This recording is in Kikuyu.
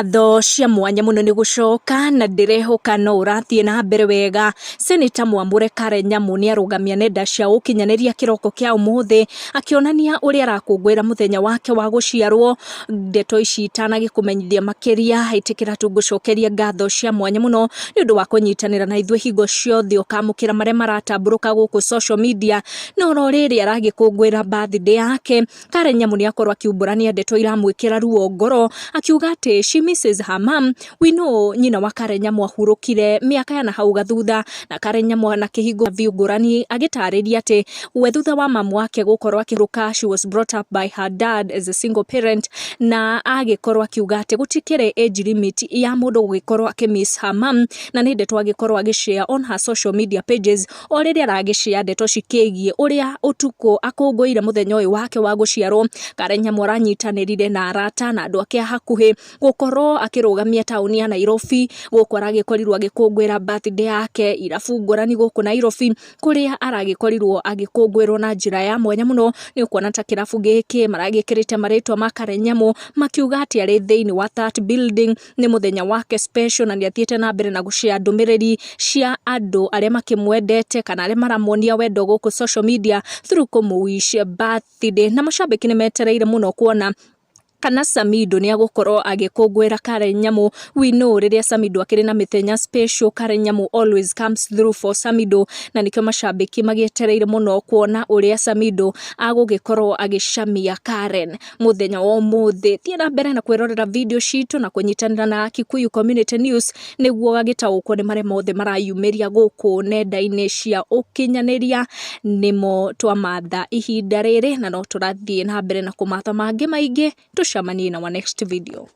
Ngatho cia mwanya mũno nĩ gũcoka na ndĩrehoka no ũrathiĩ na mbere wega. Seneta Mwamũre Karen Nyamu nĩ arũgamia nenda cia ũkinyanĩria kĩroko kĩa ũmũthĩ akĩonania ũrĩa arakũngũĩra mũthenya wake wa gũciarwo. Ndeto ici itanagĩkũmenyithia makĩria, ĩtĩkĩra tu ngũcokerie ngatho cia mwanya mũno nĩ ũndũ wa kũnyitanĩra na ithuĩ hingo ciothe ũkamũkĩra marĩa maratambũrũka gũkũ social media. No oro rĩrĩ aragĩkũngũĩra birthday yake, Karen Nyamu nĩ akorwo akiumbũrania ndeto iramwĩkĩra ruo ngoro akiuga atĩ she misses her mom. We know nyina wa Karen Nyamu ahurũkire mĩaka ya nahau gathutha, na Karen Nyamu anakĩhingũra view ngũrani agĩtarĩria atĩ we thutha wa mamu wake gũkorwo akĩhurũka, she was brought up by her dad as a single parent, na agĩkorwo akiuga atĩ gũtikĩrĩ age limit ya mũndũ gũgĩkorwo akĩ miss her mom, na nĩ ndeto agĩkorwo agĩ share on her social media pages o rĩrĩa aragĩshare ndeto cikĩgiĩ ũrĩa ũtukũ akũngũĩire mũthenya ũyũ wake wa gũciarwo. Karen Nyamu aranyitanĩrire na arata na andũ ake a hakuhĩ gũkorwo akĩrũgamia taũni ya Nairobi, gũkũ aragĩkorirwo agĩkũngũĩra birthday yake irabu ngũrani gũkũ Nairobi, kũrĩa aragĩkorirwo agĩkũngũĩrwo na njĩra ya mwanya mũno. Nĩ ũkuona ta kĩrabu gĩkĩ maragĩkĩrĩte marĩtwa ma Karen Nyamu makiuga atĩ arĩ thĩinĩ wa that building nĩ mũthenya wake special, na nĩ athiĩte na mbere na gũshare ndũmĩrĩri cia andũ arĩa makĩmwendete kana arĩa maramuonia wendo gũkũ social media through kũmũ-wish birthday. Na mashabiki nĩ metereire mũno kuona kana Samido nĩ agũkorwo agĩkũngũĩra Karen Nyamu. We know rĩrĩa Samido akĩrĩ na mĩthenya special, Karen Nyamu always comes through for Samido, na nĩkĩo mashabiki magĩetereire mũno kuona ũrĩa Samido agũgĩkorwo agĩcamia Karen mũthenya wa ũmũthĩ. Thiĩ na mbere na kwĩrorera video citũ na kũnyitanĩra na Kikuyu Community News nĩguo ũgagĩtaũkwo nĩ marĩa mothe marayumĩria gũkũ nenda-inĩ cia ũkinyanĩria. Nĩmo twamatha ihinda rĩrĩ na no tũrathiĩ na mbere na kũmatha mangĩ maingĩ. Tũcemanie na our next video.